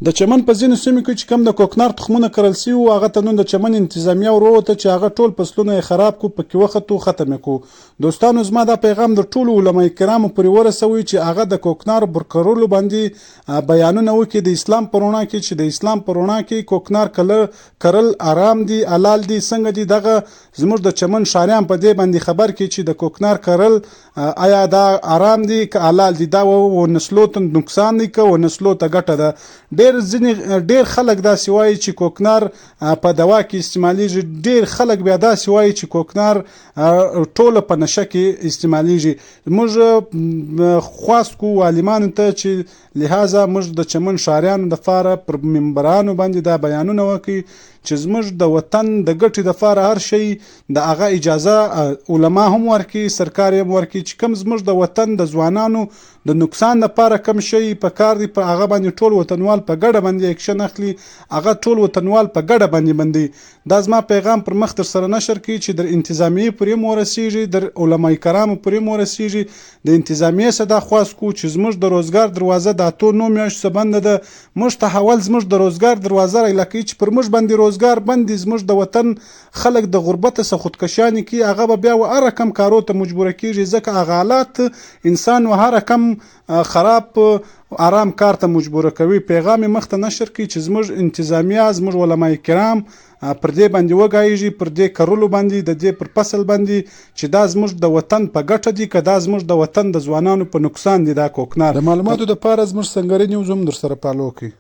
د چمن په ځینو سیمو کې چې کوم د کوکنار تخمونه کرل سوي وو، هغه ته نن د چمن انتظامیه ور ووته چې هغه ټول فصلونه یې خراب کو، پکې وختو، ختم یې کو. دوستانو زما دا پیغام د ټولو علماء کرامو پورې ورسوئ چې هغه د کوکنارو پر کرلو باندې بیانونه وکړي د اسلام په رڼا کې، چې د اسلام په رڼا کې کوکنار کرل ارام دي، حلال دي، څنګه دي، دغه زموږ د چمن ښاریان په دې باندې خبر کړي چې د کوکنار کرل ایا دا ارام دي که حلال دي، دا و نسلو ته نقصان دی که و نسلو ته ګټه ده. ډیر ځینې ډیر خلک داسې وایي چې کوکنار په دوا کې استعمالیږي، ډیر خلک بیا داسې وایي چې کوکنار ټوله په نشه کې استعمالیږي. موږ خواست کوو عالمانو ته چې لهذا موږ د چمن ښاریانو دپاره پر ممبرانو باندې دا بیانونه وکړي چې زموږ د وطن د ګټې دپاره هر شی د هغه اجازه علما هم ورکړي، سرکار یې هم ورکړي، چې کوم زموږ د وطن د ځوانانو د نقصان دپاره کوم شی په کار دی په هغه باندې ټول وطنوال په ګډه باندې اکشن اخلي، هغه ټول وطنوال په ګډه باندې بندي. دا زما پیغام پر مخ در سره نشر کړي چې در انتظامیې پورې هم ورسیږي، در علماء کرامو پورې هم ورسیږي. د انتظامیې څخه دا خواست کوو چې زموږ د روزګار دروازه د اتو نو میاشتو څخه بنده ده، موږ ته اول زموږ د روزګار دروازه رایله کوي چې پر موږ باندې روزګار بند دي، زموږ د وطن خلک د غربته څخه خودکشیانې کوي، هغه به بیا و هر رقم کارو ته مجبوره کیږي، ځکه هغه حالات انسان و هر رقم خراب ارام کار ته مجبوره کوي. پیغام یې مخته نشر کړي چې زموږ انتظامیه، زموږ علماء کرام پر دې باندې وګایږي، پر دې کرلو باندې، د دې پر فصل باندې، چې دا زموږ د وطن په ګټه دي که دا زموږ د وطن د ځوانانو په نقصان دي دا کوکنار. د معلوماتو دپاره زموږ سنګري نیوز هم درسره فالو کړئ.